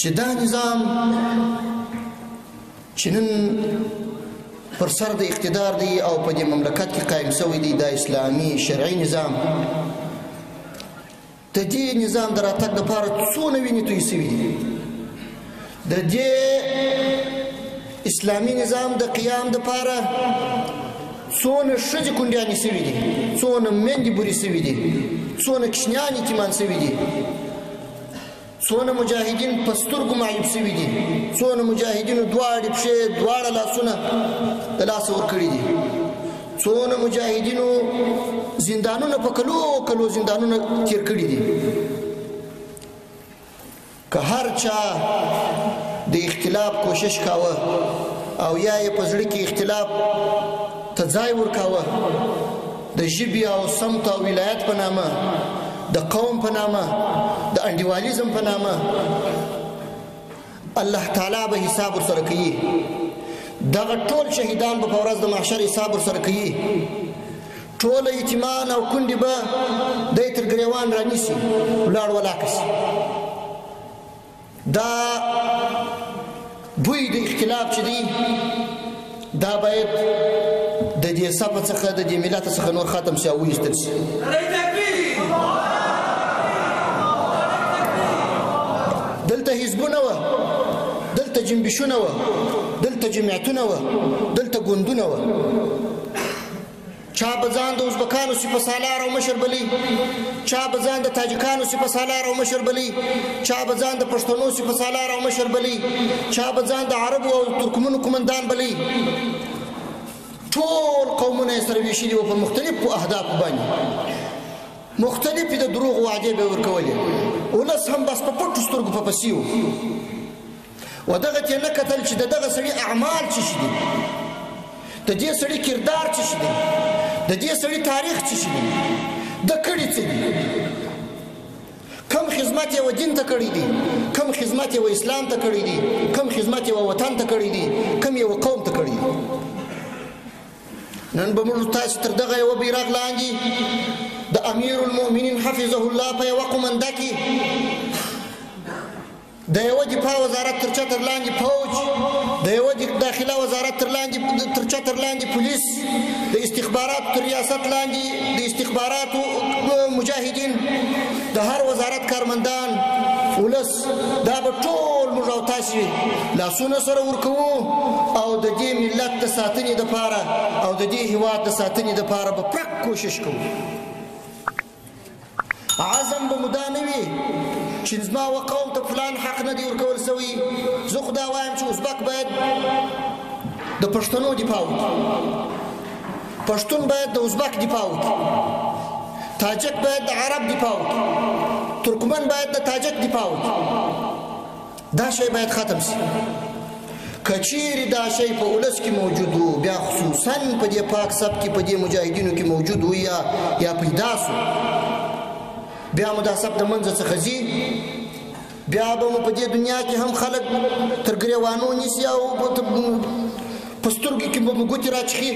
چې دا نظام چې نن پر سر د اقتدار دی او په دې مملکت کې قایم شوی دی، دا اسلامي شرعي نظام، د دې نظام د راتګ دپاره څونه وینې تویې شوي دي. د دې اسلامي نظام د قیام دپاره څونه ښځې کونډیانې شوي دي، څونه میندې بورې شوي دي، څونه کوچنیان یتیمان شوي دي، څونه مجاهدین په سترګو معیوب شوي دي، څونه مجاهدینو دواړې پښې دواړه لاسونه د لاسه ورکړي دي، څونه مجاهدینو زندانونه په کلو کلو زندانونه تیر کړي دي. که هر چا د اختلاف کوشش کاوه او یا یې په زړه کې اختلاف ته ځای ورکاوه، د ژبې او سمت او ولایت په نامه، د قوم په نامه، د انډیوالیزم په نامه، الله تعالی به حساب ورسره کوي. دغه ټول شهیدان به په ورځ د محشر حساب ورسره کوي. ټول یتیمان او کونډې به دی تر ګریوان رانیسي، ولاړ ولاکه سي. دا بوی د اختلاف چې دی، دا باید د دې صفه څخه، د دې ملت څخه نور ختم سي او وایستل سي. دلته حزبونه وه، دلته جنبشونه وه، دلته جمعیتونه وه، دلته ګوندونه وه. چا به ځان د ازبکانو سپه سالار او مشر بلی، چا به ځان د تاجکانو سپه سالار او مشر بلی، چا به ځان د پښتنو سپه سالار او مشر بلی، چا به ځان د عربو او ترکمنو قومندان بلی. ټول قومونه یې سره ویشلي وو په مختلفو اهدافو باندې، مختلفې د دروغو وعدې به یې ورکولې. ولس هم بس په پټو سترګو په پسې و، و دغه ته یې نه کتل چې د دغه سړي اعمال څه شي دي، د دې سړي کردار څه شي دی، د دې سړي تاریخ څه شي دی، د کړي څه دي، کم خدمت یې و دین ته کړی دی، کم خدمت یې و اسلام ته کړی دی، کم خدمت یې و وطن ته کړی دی، کم یې و قوم ته کړی دی. نن به موږ تاسې تر دغه یوه بیرغ لاندې د امیر المؤمنین حفظه الله په یوه قومنده کې د یوه دفاع وزارت تر چتر لاندې فوج، د یوه داخله وزارت تر چتر لاندې پولیس، د استخباراتو تر ریاست لاندې د استخباراتو مجاهدین، د هر وزارت کارمندان، ولس، دا به ټول موږ او تاسې لاسونه سره ورکوو او د دې ملت د ساتنې دپاره او د دې هیواد د ساتنې دپاره به پرک کوشش کوو. عزم به مو دا نه وي چې زما و قوم ته فلان حق نه دی ورکول سوی، زه خو دا وایم چې ازبک باید د پښتنو دفاع وکړي، پښتون باید د ازبک دفاع وکړي، تاجک باید د عرب دفاع وکړي، ترکمن باید د تاجک دفاع وکړي. دا شی باید ختم سي. که چیرې دا شی په ولس کې موجود و، بیا خصوصا په دې پاک صف کې په دې مجاهدینو کې موجود و یا پیدا سو، بیا مو دا صف د منځه څخه ځي، بیا به مو په دې دنیا کې هم خلک تر ګریوانو نیسي او په سترګو کې به مو ګوتې راچښي،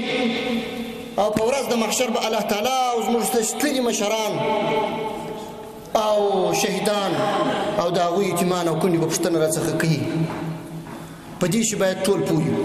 او په ورځ د محشر به الله تعالی او زموږ تللي مشران او شهیدان او د هغوی یتیمان او کونډې به پوښتنه راڅخه کوي. په دې شي باید ټول پوه یو.